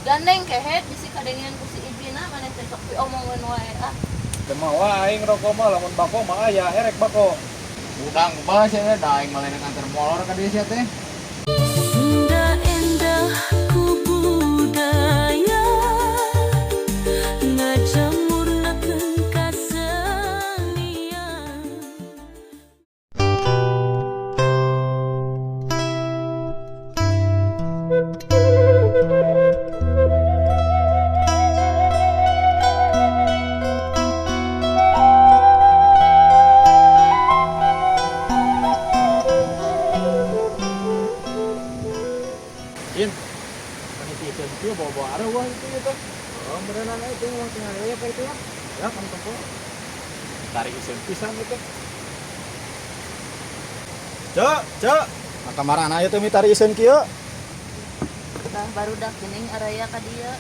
Gandeng kehed bisi kadengean ku si Ibina maneh teh sok diomongeun wae ah. Teu mawa aing rokok mah lamun bako mah aya erek bako. Hudang bae sia teh da aing mah lain nganter molor ka dieu sia teh. Sunda endah ku budaya ngajamurnakeun kasenian. Jin, paniti ieu kieu bawa-bawa areuh itu ieu teh. Oh, berenang euy teh urang tinggal we ka itu ya. Ya kan tempo. Tarik iseun pisan ieu teh. Cek, cek. Nah, kamarana ieu teh mitari iseun kieu? Tah barudak geuning araya ka dieu.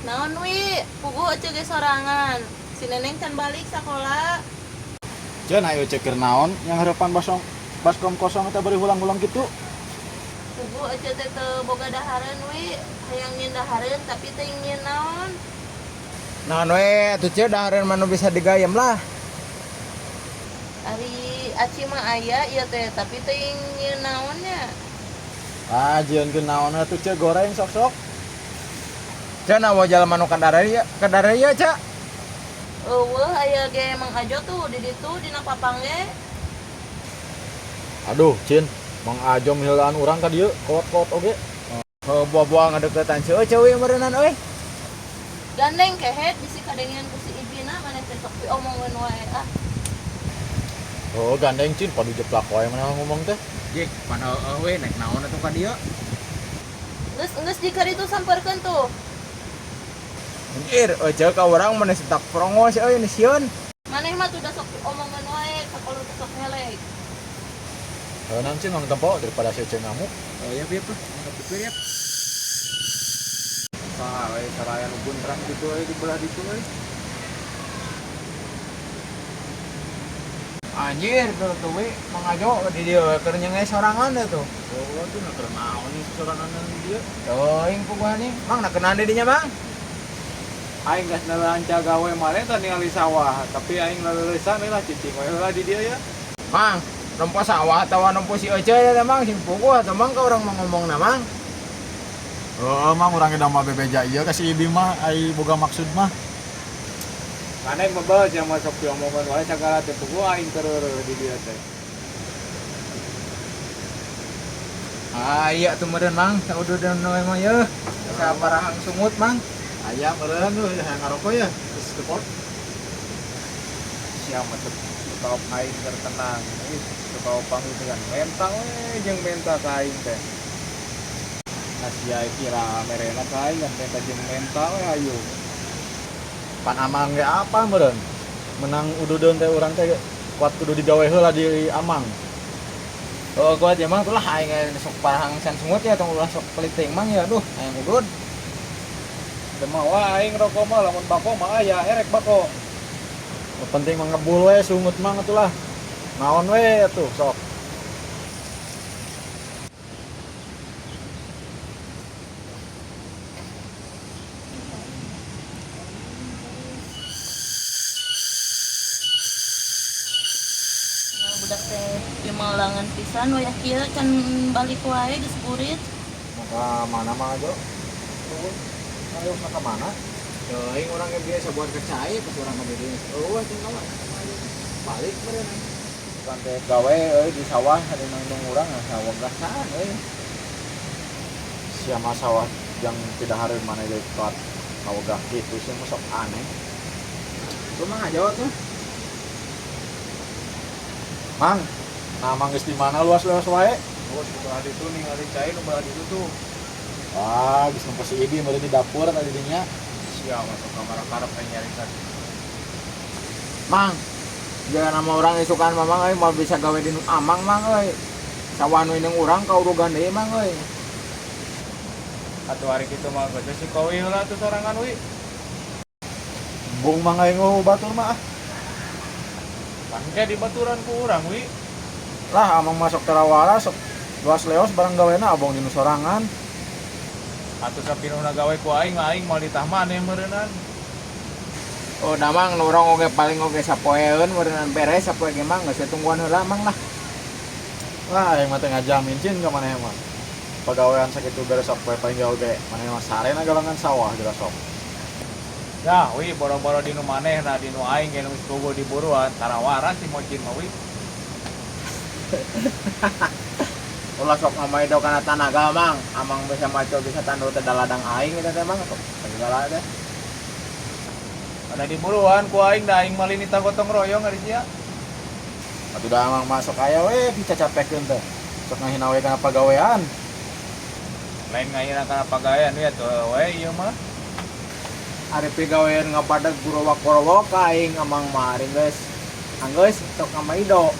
Naon wi, puguh ece ge sorangan. Si Neneng can balik sakola. Cek, nah ieu cek keur naon yang harapan basong baskom kosong eta bari hulang-hulang kitu. Puguh ece teh teu boga dahareun wi, hayang nyieun dahareun tapi teu nyieun naon. Naon we atuh ceu dahareun mah nu bisa digayem lah. Ari aci mah aya ieu teh tapi teu nyieun naon nya. Ah, jieunkeun naon atuh cek goreng sok-sok. Ceu nawa jalma nu kadaraya ceu. Eueuh aya ge Mang Ajo tuh di ditu dina papang ge. Aduh, Cin, Mang Ajo miheulaan urang ka dieu kolot-kolot oge. Heuh buah-buah ngadeukeutan si Ece we meureunnan euy. Gandeng kehed bisi kadengean ku si Ibina maneh teh sok diomongeun wae ah. Oh, gandeng Cin, padu jeplak wae maneh ngomong teh. Jik, pan heueuh we naik naon atuh ka dieu. Geus geus jika ditu samperkeun tuh. Anjir, Ece ka urang mah tak prongos euy nu sieun. Maneh mah tuh da sok diomongeun wae sakolot sok heleg. Heunan Cin Mang Tempo daripada si Ece ngamuk. Oh iya pieu tuh, pikir ya. Saha we saraya nu bundrang kitu euy di belah ditu euy. Anjir, tuh tuh we Mang Ajo di dieu keur nyengai sorangan deh tuh. Oh, tuh na keur naon nih sorangan di dieu. Teuing puguhan nih. Mang na kenan di dinya, Mang. Aing geus nelanca gawe maneh teh ningali sawah, tapi aing leleusan we lah cicing we lah di dieu ya. Mang, nempo sawah atawa nempo si Ece ya teh Mang sing puguh atuh Mang ka urang mah ngomongna Mang. Heeh, Mang urang ge da mah bebeja ieu ka si Ibi mah ai boga maksud mah. Maneh bebel sia mah sok diomongan wae sagala teh puguh aing keur reureuh di dieu teh. Ah iya tuh meureun Mang, saududeun we mah yeuh. Asa parahang sungut Mang. Aya meureun tuh hayang ngaroko ya, geus tepot. Sia mah teu aing keur tenang. Ih, teu panggil dengan menta we jeung menta ka aing teh. Nah sia kira merena ka aing kan menta jeung menta we hayu. Pan amang ge apa meureun? Menang ududeun teh urang teh kuat kudu digawe heula di amang. Oh, kuat ya Mang tuh lah aing sok parahang san sungut ya tong ulah sok pelit teuing Mang ya aduh hayang udud. Teu mawa aing rokok mah lamun bako mah aya erek bako. Nu penting mah ngebul we sungut mang atuh lah. Naon we atuh sok. Nah, budak teh ieu mah ulangan pisan wayah kieu can balik wae geus burit. Maka mana Mang Ajo? Ayo ka mana? Teuing urang ge biasa buat ke cai pas urang ka dieu. Eueuh teh kawan. Balik meureun. Bukan teh gawe euy di sawah ada nangtung urang sawah gasaan euy. Sia mah sawah yang tidak hareun maneh deui kuat kawegah kitu sia mah sok aneh. Tuh Mang Ajo tuh. Mang, nah Mang geus di mana luas-luas wae? Oh, di belah ditu ningali cai nu belah ditu tuh. Wah, geus nempo si Ibi meureun di dapur tadi dinya. Sia masuk kamar karep aing nyarikan. Mang, jangan nama orang isukan mamang euy moal bisa gawe di nu amang Mang euy. Sawah nu inung urang ka urugan deui Mang euy. Atuh ari kitu mah geus si kowi heula tuh sorangan wi. Bung Mang aing eueuh batur mah ah. Pan ge di baturan ku urang wi. Lah amang masuk terawara sok luas leos barang gawena abong di nu sorangan. Atuh sapinuhna gawe ku aing, aing moal ditah maneh meureunan. Oh, da Mang, nu urang oge paling oge sapoeun meureunnan beres sapoe ge Mang, geus tungguan heula Mang lah. Wah, aing mah teu ngajamin cin ka maneh mah. Pagawean sakitu beres sapoe paling gawe ge maneh mah sarena galangan sawah geura sok. Dah, wi boro-boro di nu manehna, di nu aing ge nu geus puguh diburuan, tara waras si mocin mah wi. Ulah sok ngamaido kana tanaga Mang, amang bisa maco bisa tandur teh da ladang aing eta teh Mang, sok segala teh. Ada diburuan ku aing da aing mah linita gotong royong ari sia. Atuh da amang mah sok aya we dicacapekeun teh. Sok ngahina we kana pagawean. Lain ngahina kana pagawean we atuh we ieu mah. Ari pigawean ngabadag gurowak-gorowok ka aing amang mah ari geus anggeus sok ngamaido.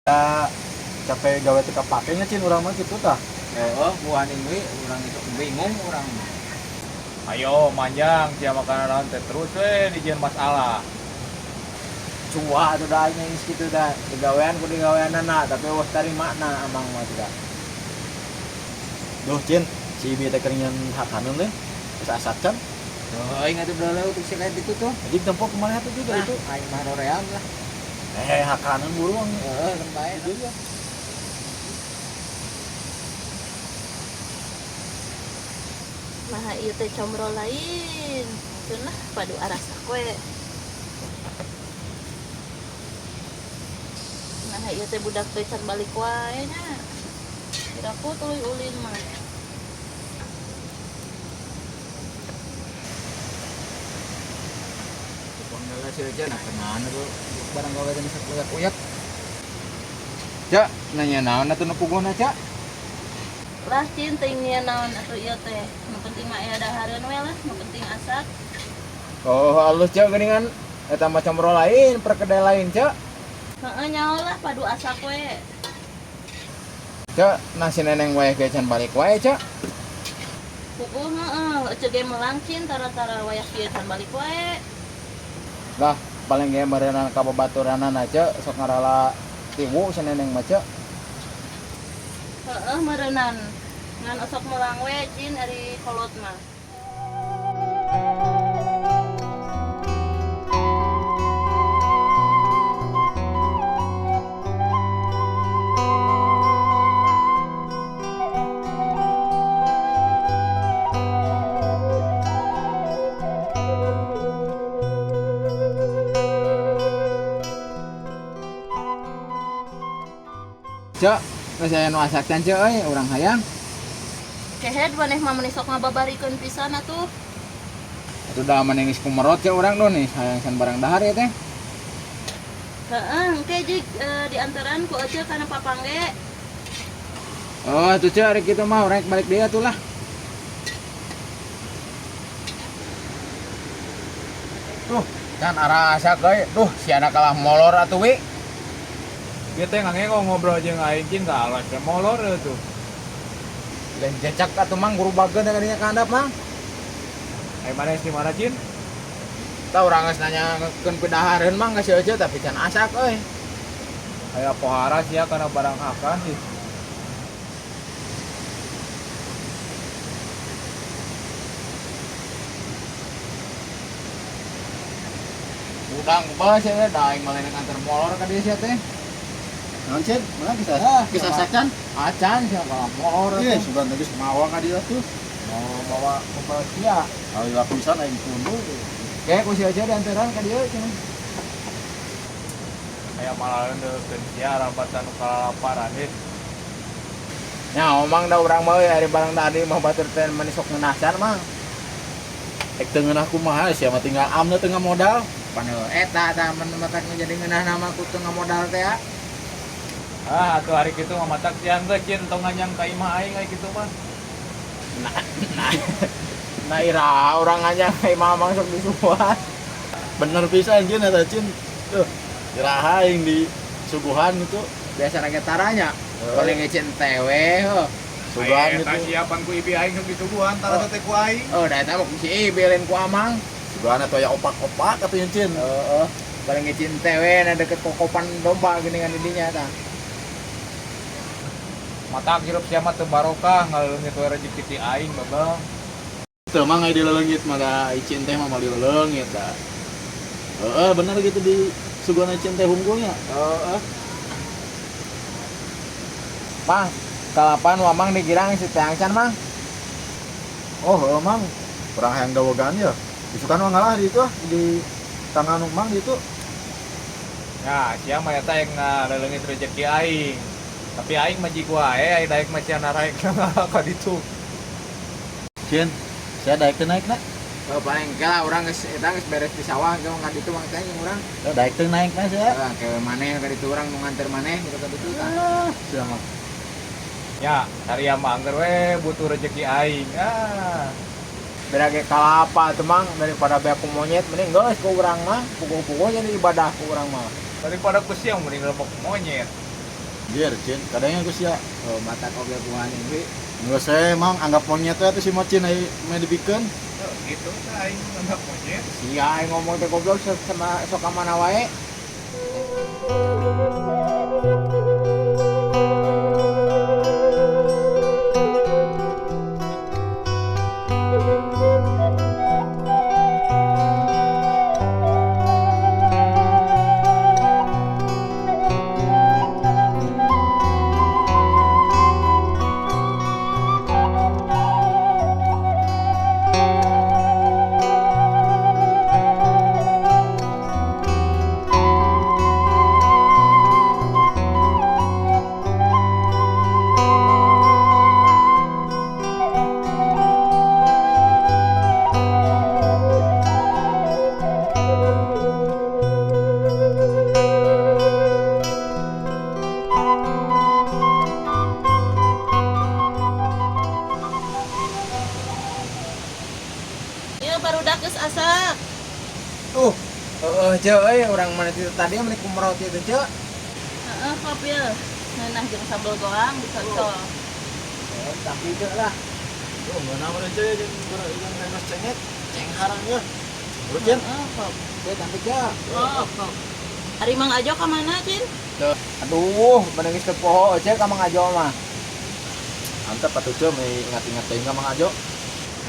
Da capek gawe teu kapake nya cin urang mah kitu tah. Heeh, buaning we urang sok bingung urang mah. Ayo manjang sia makanan naon teh terus we dijieun masalah. Cua atuh da aing geus kitu da digawean ku digaweanana tapi eueuh tarimana amang mah tidak. Duh cin, si Ibi teh keur nyieun hakaneun teh. Geus asak can. Duh, aing atuh udah leutik si kayak gitu tuh. Anjing tempo kumaha atuh juga Nah, itu. aing mah roream lah. Hakaneun buruan. Heeh, kan bae. Iya. Nah, ieu teh combro lain. Cenah padu arasak we. Nah, ieu teh budak teh can balik wae nya. Kiraku tuluy ulin mah. Pangdala si Eja nah kenaan tuh barang gawe teh bisa uyak-uyak. Cak, nanya naon atuh nu puguhna, Cak? Lah cin teuing nya naon atuh ieu teh. Nu penting mah aya dahareun we lah, nu penting asak. Oh, halus Cak geuningan eta mah combro lain, perkedel lain, Cak. Heeh, nyaho lah padu asak we. Cak, nasi neneng wae ge can balik wae, Cak. Puguh heeh, ece ge melang cin tara-tara wayah kieu can balik wae. Lah, paling ge meureunana ka babaturanana, Cak, sok ngarala tiwu si neneng mah, Cak. Heeh, meureunnan. Ngan osok melang we cin ari kolot mah. Cak, geus aya nu asak can, Cak euy, urang hayang. Kehed maneh mah meuni sok ngababarikeun pisan atuh. Atuh da maneh geus kumerot cek urang doh nih, hayang san barang dahar ya teh. Heeh, engke jig diantaran ku ece kana papangge. Oh, atuh cek ari kitu mah urang balik deui atuh lah. Duh, can arasak euy. Duh, si anak kalah molor atuh wi. Ieu teh ngangego ngobrol jeung aing cin ka alas teh molor atuh. Lain jejak atuh Mang guru bageun teh kadinya ka handap Mang. Ai maneh di mana cin? Tah urang geus nanyakeun pidahareun Mang ka si Ece tapi can asak euy. Aya pohara sia kana barang hakan sih. Udang kumaha sia teh da aing mah lain kantor molor ka dieu sia teh. Naon cin? Mana bisa? Ah, Bisa asakan? Acan sia kalah molor Iya, atuh. sugan teh geus mawa ka dieu tuh. Mau bawa bekal sia. Kali lapisan aing tunduh. Kayak ku si Ece diantaran ka dieu cenah. Aya malah leukeun sia rambatan nu kalalaparan deh. Nya omang da urang mah euy ari barang tadi mah batur teh mani sok ngeunasan Mang. Ek teu ngeunah kumaha sia mah tinggal amna teu ngamodal. Pan eta tah mun matak nu jadi ngeunah nama ku teu ngamodal teh ya. Ah, atuh hari kitu mah matak siang teh cin tong nganyang ka imah aing ai kitu mah. Nah, nah, nah ira urang nganyang ka imah Mang sok disuguhan. Bener pisan cin eta cin. Tuh, iraha aing di suguhan gitu. Biasa ge taranya. Paling ngecin teh we heuh. Suguhan Eta gitu. siapan ku ibi aing sok disuguhan tara teh ku aing. Oh, da eta mah ku si Ibi lain ku Amang. Suguhan atuh aya opak-opak atuh cin. Heeh. Paling ngecin teh we na deket kokopan domba geuningan di dinya tah. Mata hirup sia mah teu barokah ngaleungit we rezeki ti aing babang. Teu mang aya dileleungit mah da Icin teh mah moal dileleungit da. Heeh, bener gitu di suguhan Icin teh hungkulnya. Heeh. Mang, kalapan wamang digirang si teh angcan, Mang. Oh, heuh Mang. Urang hayang dawegan ya. Isukan mah ngalah di itu ah, di tangan Mang di itu. Ya, sia mah eta yang ngaleungit rezeki aing. Tapi aing mah jig wae, aing daek mah sia naraek ka ditu. Cin, saya daek teu naik na. Oh, paling kela urang geus eta geus beres di sawah ge ka ditu mang teh jeung urang. Eh, daek teu naik na sia. Heeh, ke maneh ka ditu urang nu nganter maneh gitu ka ditu tah. Ah, sia mah. Ya, saria mah angger we butuh rezeki aing. Ah. Beda ge kalapa tuh Mang, daripada beak ku monyet mending geus ku urang mah, puguh-puguh jadi ibadah ku urang mah. Daripada ku sia mending lemok monyet. Biar Cin, kadangnya ku sia. Oh, mata oge kumaha nih. Geus we Mang anggap monyet we atuh si Mocin ai meh dibikeun. Tuh, gitu tah aing anggap monyet. Sia aing ngomong teh goblok sama sok ka mana wae. Ieu barudak geus asak. Heeh, ceu euy, urang mana ti tadi meni kumerot itu ceu. Heeh, kop ieu. Ngeunah jeung sambal goang dicocol. Oh, tapi ceu lah. Oh, ngeunah mah ceu jeung jeung remes cengek, ceng harang ya. Bro Cin. Heeh, kop. Ceu tapi ceu. Kop, kop. Ari Mang Ajo ka mana, Cin? Aduh, mending geus teu poho ceu ka Mang Ajo mah. Antep atuh ceu meh ingat-ingat teuing ka Mang Ajo.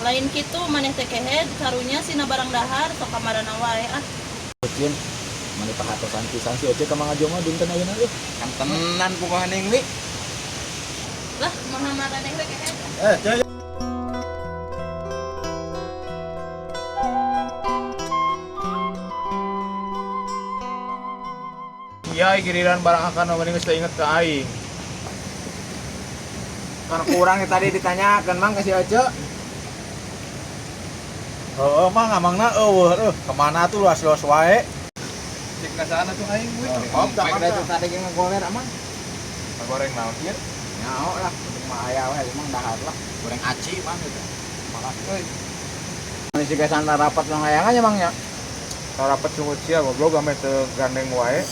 Lain kitu maneh teh kehed karunya sina barang dahar sok kamarana wae ah. Cin, mani pahatosan pisan si Oce ka Mang Ajo mah dinten ayeuna euy. Kan tenan puguh ning wi. Lah, maha maraneh we kehed. Eh, ceu. Iya, giliran barang akan mending geus teu inget ka aing. Kan kurang tadi ditanyakeun Mang ka si Oce. Heeh, Mang amangna eueuh eueuh. Kemana tuh luas-luas wae. Cek ka sana tuh aing we. Kom tak Baik dari tadi ge ngagoler amang. Goreng naon ieu? Nyaho lah, penting mah aya we emang dahar lah. Goreng aci Mang gitu. Makasih euy. Ini siga sana rapat nang hayangan ya Mang ya. Rapat sungut sia goblok ame teu gandeng wae.